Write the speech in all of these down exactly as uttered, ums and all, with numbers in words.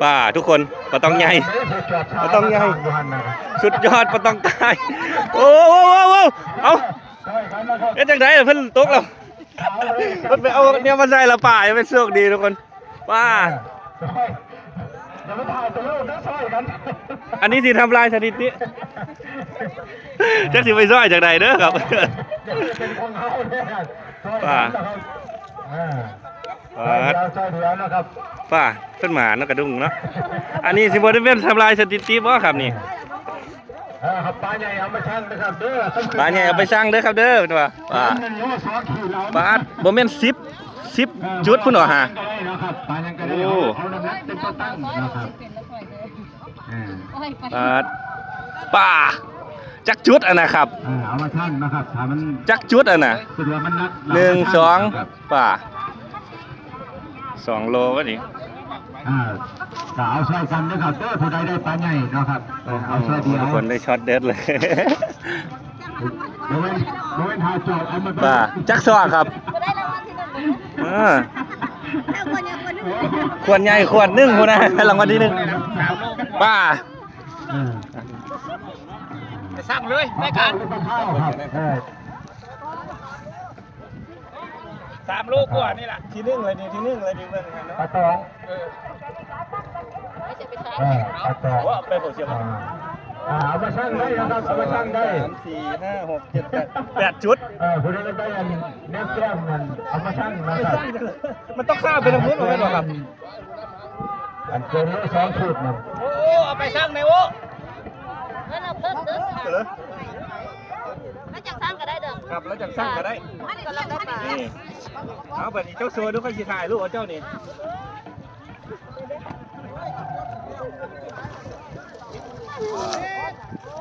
ป้าทุกคน ปลาตองใหญ่ ปลาตองใหญ่ สุดยอดปลาตองใต้ โอ้โห เอาเฮ็ดจังได๋ล่ะ เพิ่นตกแล้ว เพิ่นไปเอาแนวมาใส่ละป้า เป็นโชคดีทุกคน ป้า อันนี้สิทำลายสถิติ จักสิไปซ่อยจังได๋เด้อครับ ป้า อ่า ป้า เดี๋ยวช่วยเหลือนะครับ ป้า เพิ่นหมานเนาะ กระดุงเนาะ อันนี้สิบ่ได้เป็นทำลายสถิติบ่ครับนี่ เออครับ ปลาใหญ่เอาไปชั่งนะครับเด้อ ปลาใหญ่เอาไปชั่งเด้อครับเด้อ เพิ่นว่า ป้า หนึ่งโลสองขีดเอา ป้า บ่แม่นสิบ สิบจุดพุ้นเหรอฮะ ปลายังก็ได้นะครับ ปลายังก็ได้ โอ้ เอา เอาน้ำหนักเป็นตัวตั้งนะครับ อ่า ป้า ป้า จักจุดอะนะครับ อ่า เอามาชั่งนะครับ ถ้ามัน จักจุดอะนะ สะดวกมันหนัก หนึ่ง สอง ครับ ป้า สองโลวะนี่ อ่า ก็เอาช่วยกันนะครับเด้อ ผู้ใดได้ปลาใหญ่เนาะครับ เออ เอาช่วยเดียว ทุกคนได้ช็อตเด็ดเลย บ่แม่น บ่แม่นหาจอบ เอามา ป้า จักซอกครับ เออ ขวดใหญ่ขวดหนึ่งพุ้นนะ รางวัลที่หนึ่ง ป้า เออ ไปสั่งเลย รายการ ข้าวครับ เออ สามโลกว่านี่แหละ ที่หนึ่งเลยนี่ ที่หนึ่งเลยนี่ เบิ่งกันเนาะ ปลาตอง เออ เออ ปลาตอง โอ้ ไปหัวเสียง อ่า อ่า เอามาชั่งได้นะครับ เอามาชั่งได้ สาม สี่ ห้า หก เจ็ด แปด แปดจุด เออ ผู้ใดได้อันแนบแก้มนั่น เอามาชั่งนะครับ มันต้องข้ามไปทางพุ้นบ่แม่นบ่ครับ อันเกินโลสองขีดนั่น โอ้ เอาไปชั่งในโอ้ แล้วเราเพิ่มเติม เออ แล้วจังสร้างก็ได้เด้อ ครับ แล้วจังสร้างก็ได้ มันก็แล้วแต่ นี่ เอาบัดนี้เจ้าโซ่ดู ข้อยสิถ่ายรูปเอาเจ้านี่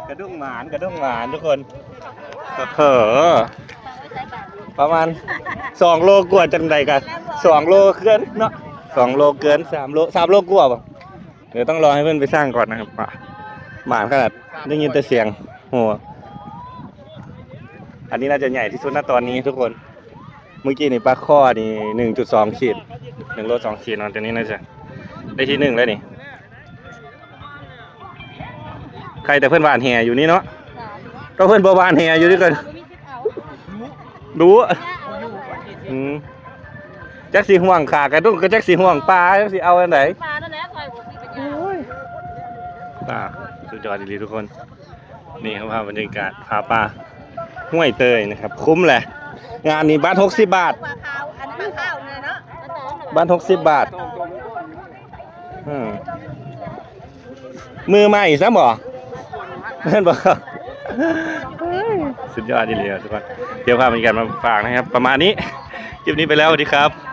กระดุงหมาน กระดุงหมานทุกคน โอ้โห ประมาณสองโลกว่าจังใด๋กะ สองโลเกินเนาะ สองโลเกิน สามโล สามโลกว่าบ่ เดี๋ยวต้องรอให้เพิ่นไปชั่งก่อนนะครับ หมานขนาด ได้ยินแต่เสียง โห อันนี้น่าจะใหญ่ที่สุดนะตอนนี้ทุกคน เมื่อกี้นี่ปลาข้อนี่ หนึ่งจุดสองขีด หนึ่งโลสองขีดเนาะ ตัวนี้น่าจะได้ที่หนึ่งแล้วนี่ ใครแต่เพิ่นหว่านแหอยู่นี่เนาะ ก็เพิ่นบ่หว่านแหอยู่นี่ก็ บ่มีสิทธิ์เอา รู้ อืม จักสิห่วงขากระดุง ก็จักสิห่วงปลา จักสิเอาอันใด๋ ปลานั่นแหละ ซอยผมมีปัญญา โอ้ย ปลา สุดยอดอีหลีทุกคน นี่ครับ ภาพบรรยากาศ ผาป่า ห้วยเตยนะครับ คุ้มแหละ งานนี้บัตรหกสิบบาท ปลาขาว อันปลาขาวเนี่ยเนาะ บัตรหกสิบบาท อืม มือใหม่ซ้ำบ่ แม่นบ่ สุดยอดอีหลีครับทุกคน เดี๋ยวภาพบรรยากาศมาฝากนะครับ ประมาณนี้ คลิปนี้ไปแล้ว สวัสดีครับ